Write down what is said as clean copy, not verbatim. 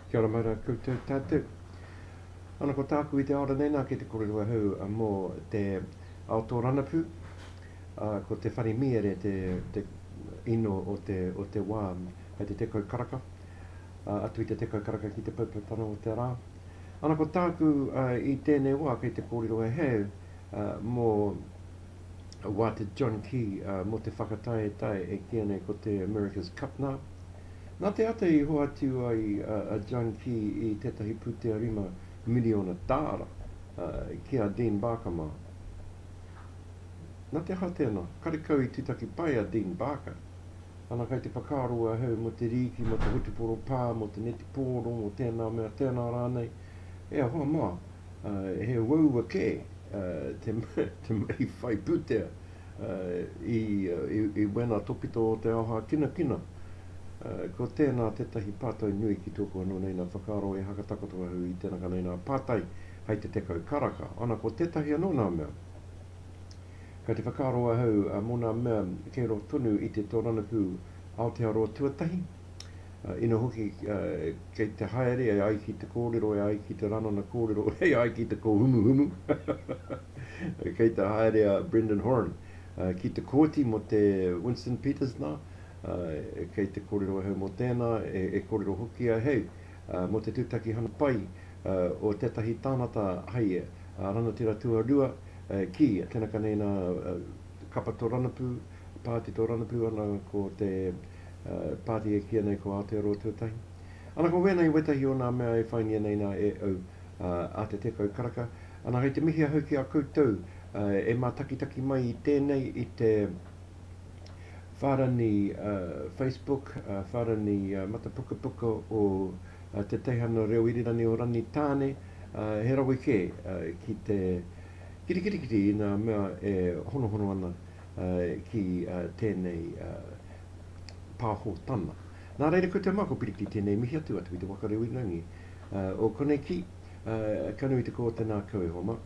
Kia ora mai rā koutou tātou. Ana ko tāku i te aora nei nā kei te kōrero ahau mō te ao tōrangapū, ko te whare miere te, te ino o te, o te wā hei te tekau karaka, atu i te tekau karaka ki te poupoutanga o te rā. Ana ko tāku i tēnei wā kei te kōrero ahau mō wā te John Key mō te whakataetae e kīia nei ko te America's Cup nā. Nā te ata i hoatu ai a John Key i tētahi pūtea 5 miriona tāra ki a Dean Barker mā. Nā te aha tēnā? Karekau i tūtaki pai a Dean Barker. Ana kai te whakaaro ahau mō te rīki, mō te hutuporo pā, mō te netipōro, mō tēnā mea, tēnā rānei. E hoa mā, he uaua kē te mahi whai pūtea i, i wēnā tōpito o te ao hākinakina. Ko tēnā tētahi pātai nui ki tōku anō nei nā whakaaro e hakatakoto ahau i tēnaka nei nā pātai hei te tekau karaka. Ana ko tētahi anō nā mea. Kei te whakaaro ahau mō nā mea kei roto tonu i te tōrangapū Aotearoa tuatahi, ina hoki kei te haere e ai ki te kōrero, e ai ki te ranana kōrero, e ai ki te kōhumuhumu, kei te haere a Brendan Horan ki te kōti mō te Winston Peters nā, kei te kōrero ahau mō tēnā, e kōrero hoki ahau mō te tūtakihana pai o tētahi tānata hei ranatira tuarua ki tenaka nei nā kapa tōrangapū, pāti tōrangapū ana ko te pāti e kīia nei ko Aotearoa Tuatahi. Ana ko wēnei wētahi o nā mea e whaingia nei nā e au a te tekau karaka. Ana hei te mihi ahau ki a koutou e mātakitaki mai i tēnei i te whārani Facebook, whārani matapukapuka o Te Teihana Reo Irirangi o Rangitāne, he rawe kē ki te kirikirikiri i ngā mea e honohono ana ki tēnei pāhotana. Nā reira koutou mā ko Pirikiri tēnei mihi atu atu i te waka reo irirangi o konei ki, ka nui te kō tēnā kau e hoa mā.